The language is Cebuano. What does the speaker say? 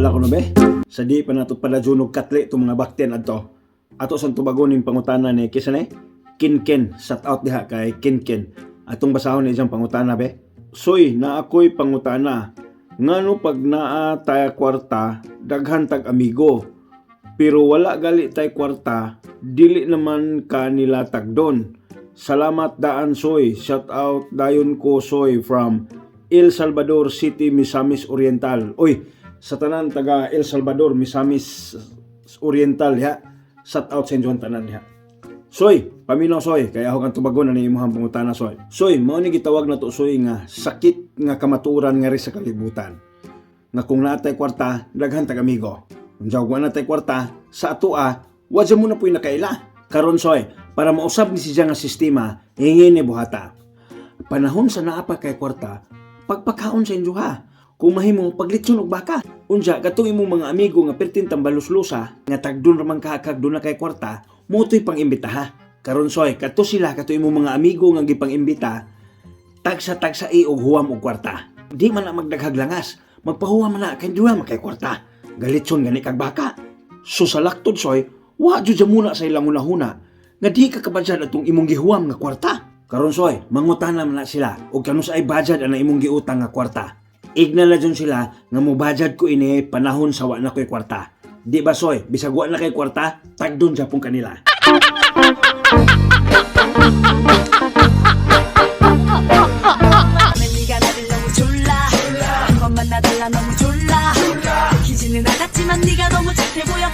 Bahala ko na be. Sa di pa nato padajunog katli itong mga bakten adto. Ato sang tubagon ning pangutana ni kisa ni Kinken. Shout out diha kay Kinken. Atong basahon ni isang pangutana be. Soy, na ako'y pangutana. Ngano pag naa tay kwarta, daghan tag amigo? Pero wala gali tay kwarta, dili naman ka nila tagdon. Salamat daan, Soy. Shout out dayon ko, Soy, from El Salvador City, Misamis Oriental. Oy, sa tanan taga El Salvador, Misamis Oriental ya. Shout out sa inyong tanan ya. Soy, paminaw Soy, kaya ako kang tubagon na imong pangutana, Soy. Soy, mao ni gitawag na to, Soy, nga sakit nga kamatuoran nga ri sa kalibutan. Nga kung naa tay kwarta, daghan tag amigo. Kung wa na tay kwarta, sa atoa, wa mo na puy nakaila. Karon Soy, para mausab ni siya nga sistema, hingi ni buhata. Panahon sa naa pa kay kwarta, pagpakaon sa inyo ha. Kung mahimo, paglitson og baka. Unsa, katong imong mga amigo nga perting tambaluslusa, nga tagdon raman ka kag duna kay kwarta, moto'y pang-imbita ha. Karon Soy, kato sila, kato imong mga amigo nga gipang-imbita, tagsa-tagsa i og huwam og kwarta. Di man na magdaghag langas, magpahuwam man na kay duha man kay kwarta. Galitson gani kag baka. So sa laktod Soy, wa jud muna sa ilang hunahuna nga di ka kabadjad atong imong gihuwam nga kwarta. Karon Soy, mangutana man na sila og kanus ay budget ana imong giutang nga kwarta. Igna na dyan sila nga mobudget ko ini panahon sa wa na ko'y kwarta. Di ba Soy, bisag wa na kay kwarta, tagdon japon kanila. 네가 나를 너무 졸라 한 번만 놔달라. 너무 졸라 들키지는 않았지만 네가 너무 착해 보여.